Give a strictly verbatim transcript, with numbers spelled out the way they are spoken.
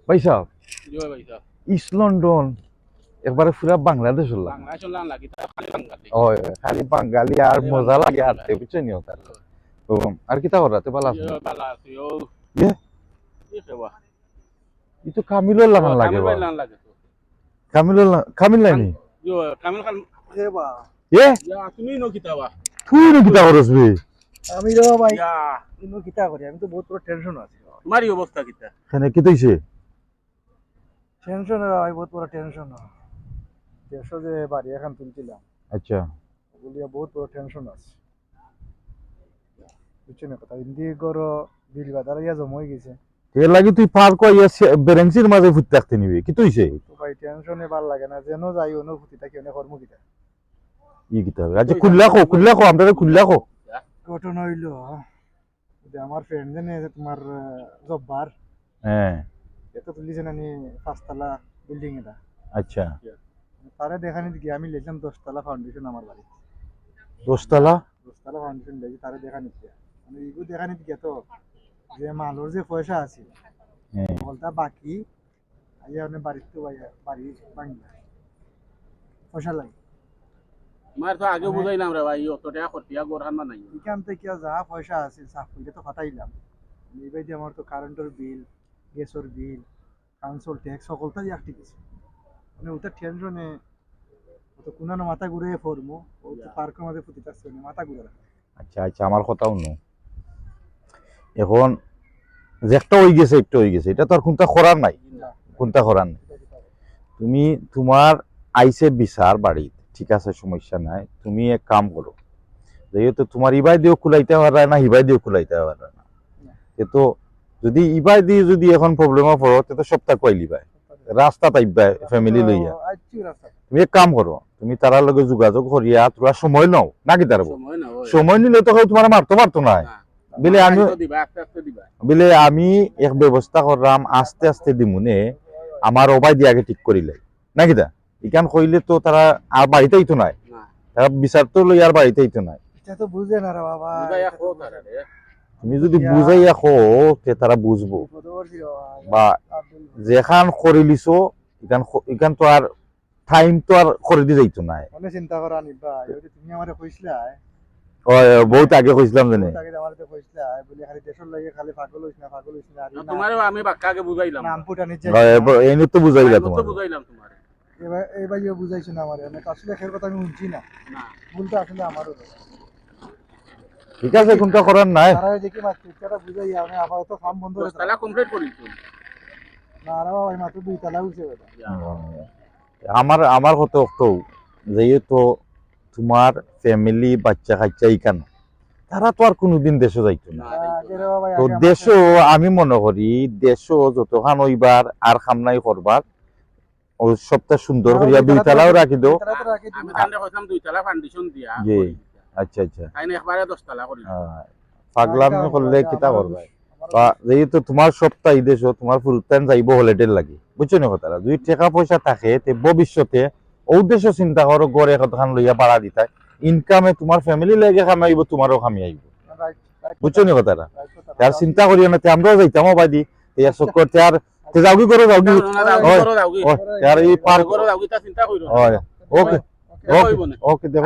ভাই সাহেব, জি ভাই, ভাই সাহেব। ইস্ট লন্ডন একবারে পুরা বাংলাদেশর লাখান। বাংলাদেশর লাখান লাগে, তারা খালি বাঙালি। ওই, খালি বাঙালি আর খালি মজা বাঙালি লাগে লাগে। হাঁটতে, বুঝছো নি ওটা? তো আর কিতা করো, তে ভালা আছো? জি ভাই, ভালা আছি। ও। ইয়ে? ই সেবা। ই তো কামিলর লাখান ও, লাগে কামিল বা। ভাই লাখান লাগে তো। কামিলর লা-, কামিল নায়নি? জি, কামিল খান। এ বা। এ? ইয়া, তুমি ইনো কিতা বা? তুই ইনো কিতা করস বে? আমি রে ভাই, ইয়া। ইনো কিতা করি? আমি তো বহুত বড় টেনশন আছি। তোমার এই অবস্থা কিতা? কেনে কিতা অইছে? টেনশন রে ভাই, বহুত বড় টেনশন। দেশো যে বাড়ি এখান তুলছিলাম। আচ্ছা। বলিয়া বহুত বড় টেনশন আছে। বুঝছো নি কথা? হিন্দি ঘরো বিল বাদার ইয়া জমা অই গেছে। এর লাগি তুই পার্ক অইয়া সে-, বেরেন্সির মাঝে ফুটি থাকতে নিবি। কিতা অইছে? তো ভাই, টেনশনে ভালা লাগে না। যেন যাই, অনো ফুটি থাকি, অনে কর্ম কিতা? ই কিতা অইবো? আচ্ছা, খুলিয়া কও, খুলিয়া কও, আমরারে খুলিয়া কও। ঘটনা অইলো, যে আমার ফ্রেন্ড জানে যে তোমার, আহ, জব্বার। হ্যাঁ। এ তো তুলিছে না নি পাঁচতলা বিল্ডিং এটা। আচ্ছা। তারে দেখানিত গিয়া আমি লইছিলাম দশতলা ফাউন্ডেশন আমার বাড়ি। দশতলা? দশতলা ফাউন্ডেশন লইছি, তারে দেখানিত গিয়া। মানে, ইগু দেখানিত গিয়া তো যে মালর যে পয়সা আছে, হ্যাঁ। হকলতা বাকি, আইয়া মানে বাড়িত তো ভাই, বাড়ি ভাঙিয়া। পয়সা লাগে। তোমার তো আগে মানে বুঝাইলাম রে ভাই, অত টাকা খরচিয়া ঘর খান বানাই। এখান থেকে যা পয়সা আছে, সাফ করিয়া তো ফাটাইলাম। এই ভাই দিয়ে আমার তো কারেন্টর বিল, গ্যাসর বিল, কাউন্সিল ট্যাক্স, হকলতাই এক ঠিক আছে। মানে, ওটা টেনশনে, ও তো কুনানো মাথা ঘুরে ফরমো, ও তো ইয়া। পার্কর মাঝে ফুটি থাকছে, মানে, মাথা ঘুরে রাখে। আচ্ছা, আচ্ছা, আমার কথা হুনো। এখন যে একটা অই গেছে, একটা অই গেছে, ইটা তো আর কুনতা করার নাই, না। কুনতা করার নাই। ইটা কিতা? তুমি, তোমার আইছে বিচার বাড়িত, ঠিক আছে, সমস্যা নাই। তুমি এক কাম করো, যেহেতু তোমার ইবায় দিও কুলাইতা পাররায় না, হিবায় দিও কুলাইতা পাররায় না, না। এ তো যদি ইবায় দি যদি এখন প্রবলেমো পড়ো, তে তো সপ্তাহ কইলিবায়, রাস্তাত আইবায়, ফ্যামিলি তো লইয়া। আইছি রাস্তাত। তুমি এক কাম করো, তুমি তারার লগে যোগাযোগ করিয়া থুড়া সময় নাও, না কিতা রে বা? সময় না, ওই। সময় নিলে তো কেউ তোমারে মারতো পারতো নায়। না। বিলে আমি, আস্তে আস্তে দিবা, আস্তে আস্তে দিবা। বিলে আমি এক ব্যবস্থা কররাম, আস্তে আস্তে দিমুনে, আমার ওবায় দি আগে ঠিক করিলাই, না কিতা? ইখান কইলে তো তারা আর বাড়িত আইতো নায়। না। তারা বিচার তো লই আর বাড়িত আইতো নায়। ইটা তো বুঝে না রে বাবা। বুঝাইয়া কও তারা রে। তুমি যদি ইয়া। বুঝাইয়া কও, তে তারা বুঝবো। বিপদে পড়ছি রে বাবা। বা আব্দুল। যেখান করিলিছো, ইখান ক-, ইখান তো আর টাইম তো আর করি দি যাইতো নায়। অনেক চিন্তা করা নি ভাই, ওই যে তুমি আমারে কইছিলায়। ওই, ওই, বহুত আগে কইছিলাম জানি। বহুত আগে আমারে তো কইছিলায়, বলি খালি দেশর লাগি খালি পাগল অইস না, পাগল অইস না, আর না, না। তোমারেও আমি বাক্কা আগে বুঝাইলাম। নাম ফুটানি যে ওই, না। এব-, এনে তো বুঝাইলা আমি তো তোমার। বুঝাইলাম তোমারে। এবার, এবার ইয়ে বুঝাইছো না আমারে, আমি তো আসলে খের কথা আমি শুনছি না। না। ভুলটা আসলে আমারও। ঠিক আছে, কুনতা করার নাই। তারা দেখি মাত্র ইচ্ছাটা বুঝাই, আমি আপাতত কাম বন্ধ করে দশতলা দিলাম। কমপ্লিট করিছো? না রে বাবা, এই মাত্র দুই তলা উঠছে বেটা। ইয়া। হুম। আমার, আমার কথা অকটাউ, যেহেতু তোমার ফ্যামিলি, বাচ্চা কাচ্চা ইখান, তারা তো আর কুনুদিন দেশো যাইতো না। না, আগে রে বাবা, তো আগে আমার দেশো, আমি মনে করি, দেশো যতখান অইবার আর কাম নাই করবার, ও সবটা সুন্দর না, করিয়া দুই তালা দুই তালাও তো, রাখি দেও। দুই তালা তো রাখি দিই। আমি তানরে কইছিলাম দুই তালা ফাউন্ডেশন দিয়া জি। করি দিতা। আচ্ছা, আচ্ছা। তাইন একবারে দশ তালা করি দিতা। হ্যাঁ, পাগলামি আচ্ছা, করলে আচ্ছা, কিতা আমার করবে? আমার বা যেহেতু তোমার সপ্তাহ এই দেশো, তোমার ফুরুতাইন যাইবো হলিডের লাগি, বুঝছো নি কথাটা? যদি টেকা পয়সা থাকে, তে ভবিষ্যতে ও দেশো চিন্তা করো, ঘরে কতখান লইয়া ভাড়া দিতায়, ইনকামে তোমার ফ্যামিলি লাগে কামাইবো, তোমারও কামাইবো, রাইট, রাইট বুঝছো নি কথাটা? রাইট কথা। আর চিন্তা করিও না, তে আমরাও যাইতাম, ও বাদি, তে আর চক্কর, তে আর, তে যাওগি করো, যাওগি। না, না, না, যাওগি ওই, করো, যাওগি। ওই, তে আর এই পার্ক, করো, যাওগি, তা চিন্তা করিও না। ওই, ওকে, ওকে, ওকে, ওকে, দেখো।